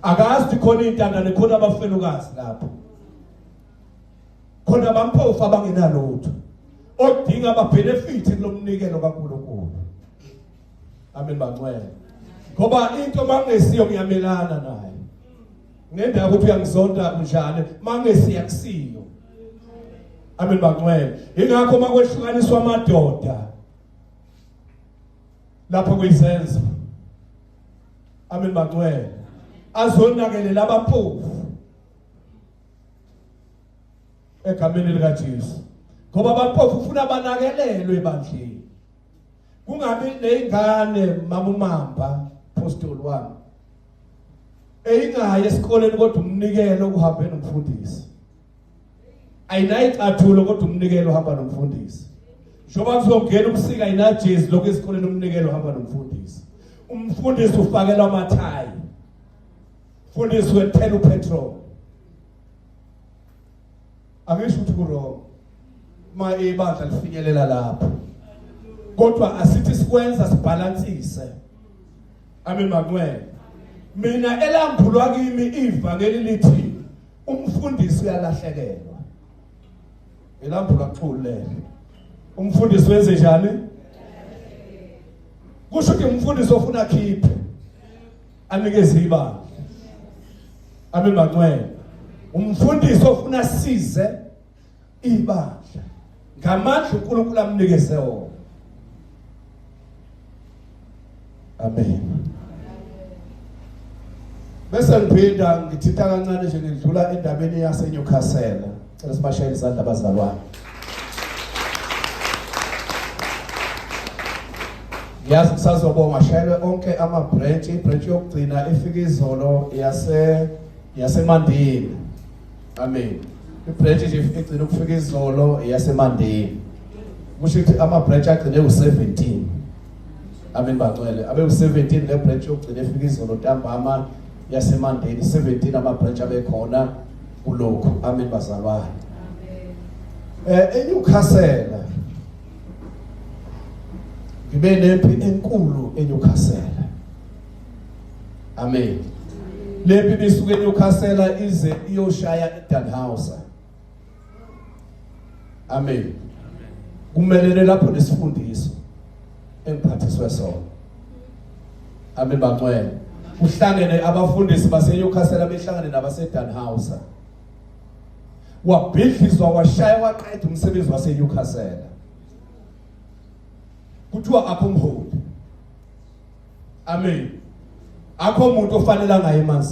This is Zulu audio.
Akazi ukuthi khona iy'ntandane, khona abafelokazi lapho, khona abampofu abangenalutho odinga ababenefit kulomnikelo kaNkulunkulu. Amen bangcwele. Ngoba into mangesiyo ngiyamelana nayo. Ngendaba ukuthi uyangizonda kunjani mangesiya kusiyo. Amen bangcwele. Ingakho makwehlukaniswa amadoda lapho kuyisenzo. Amen bangcwele. Azonakelela abampofu egameni likaJesu. Ngoba abampofu ufuna banakelelwe ebandleni. Kungabi nezingane mama umamba apostoli wami. Eyingayi esikoleni kodwa umnikelo uhambe nomfundisi. Ayinayicathulo kodwa umnikelo uhamba nomfundisi. Njengoba kuzongena ubusika ayinajezi lokhu esikoleni umnikelo uhamba nomfundisi. Umfundisi ufakelwa amathayi. Mfundisi wethela upetrol. Angisho ukuthi ku-wrong uma ibandla lifinyelela lapho, kodwa asithi sikwenza sibhalansise. Amen bangcwele. Mina elambulwa kimi ivangeli lithi umfundisi uyalahlekelwa. Elambulwa kuxolele. Umfundisi wenze njani? Kusho ukuthi umfundisi ofuna akhiphe anikeze ibandla. Amen bangcwele. Umfundisi ofuna asize ibandla ngamandla uNkulunkulu amnikeze wona. Amen. Bese ngiphinda ngithinta kancane nje ngidlula endabeni yase Newcastle. Cela sibashayele izandla abazalwane. Ngiyazi kusazobonga shayelwe onke ama branch, ibranch yokugcina ifika izolo yase yaseMandini. Amen. Ibranch nje igcina ukufika izolo yaseMandini. Kusho ukuthi ama branch agcine u17. Amen bangcwele. Abe u17 le branch yokugcina efika izolo ntambama yaseMandeni 17 ama branch abekhona kulokhu. Amen bazalwane. Amen. Eh eNewcastle ngibe nempi enkulu eNewcastle. Amen. Lempi bisuke eNewcastle ize iyoshaya eDanhauser. Amen. Kumelene lapho nesifundiso engiphathiswe sona. Amen bangcwele. Kuhlangene abafundisi baseNewcastle behlangane nabaseDanhauser. Wabhidlizwa washaya waqeda umsebenzi waseNewcastle. Kuthiwa akho mholi. Amen. Akho umuntu ofanele angayi emanzini.